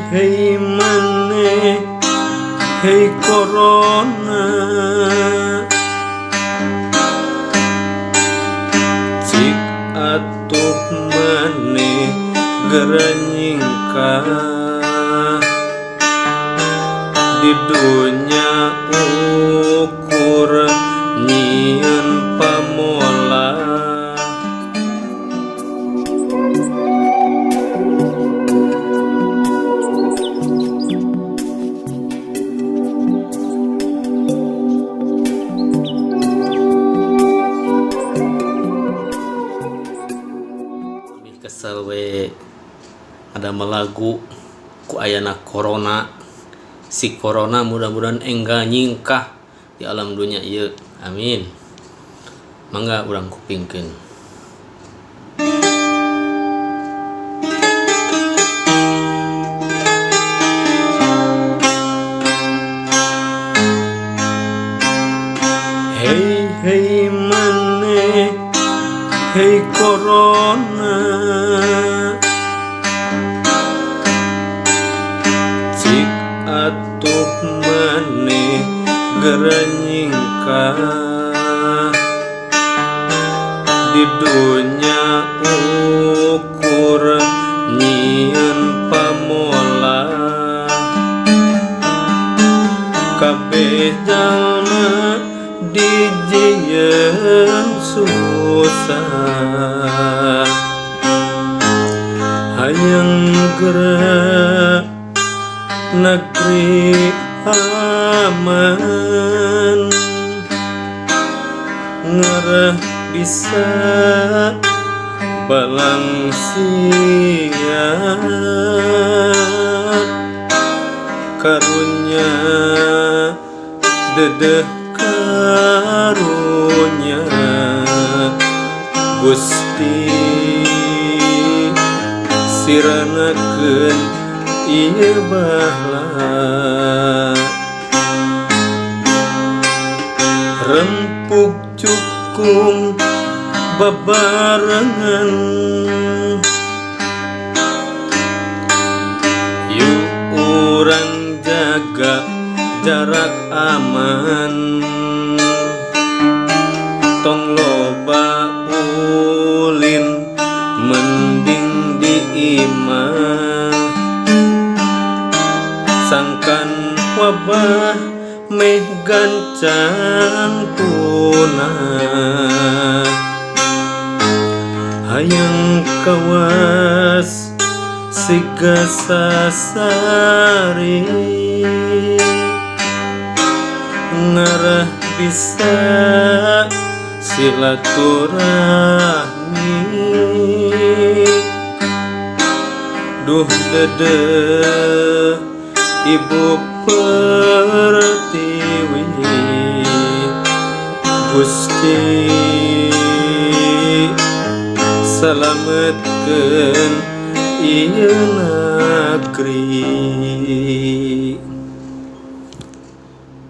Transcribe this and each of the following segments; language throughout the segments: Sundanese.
Hei hei maneh, hei corona. Cik atuh maneh geura nyingkah. Di dunya ukur nyieun pamolah. Kesel we ngadamel lagu ku ayana corona. Si corona mudah-mudahan enggal nyingkah di alam dunya ieu. Amin. Mangga urang kupingkeun. Hei hei maneh, hei corona. Cik atuh maneh geura nyingkah. Di dunya ukur nyieun pamolah. Kabeh jalma dijieun susah. Hayang geura negeri aman. Ngarah bisa balangsian. Karunya dedeh karunya Gusti siranakeun ieu bahlak. Rempug cukung babarengan. Yuk urang jaga jarak aman. Tong loba ulin mending di imah. Sangkan wabah meh gancang punah. Hayang kawas siga sasari. Ngarah bisa silaturahmi. Duh dedeh ibu pertiwi. Gusti salametkeun ieu negeri.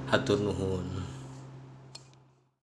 Hatur nuhun.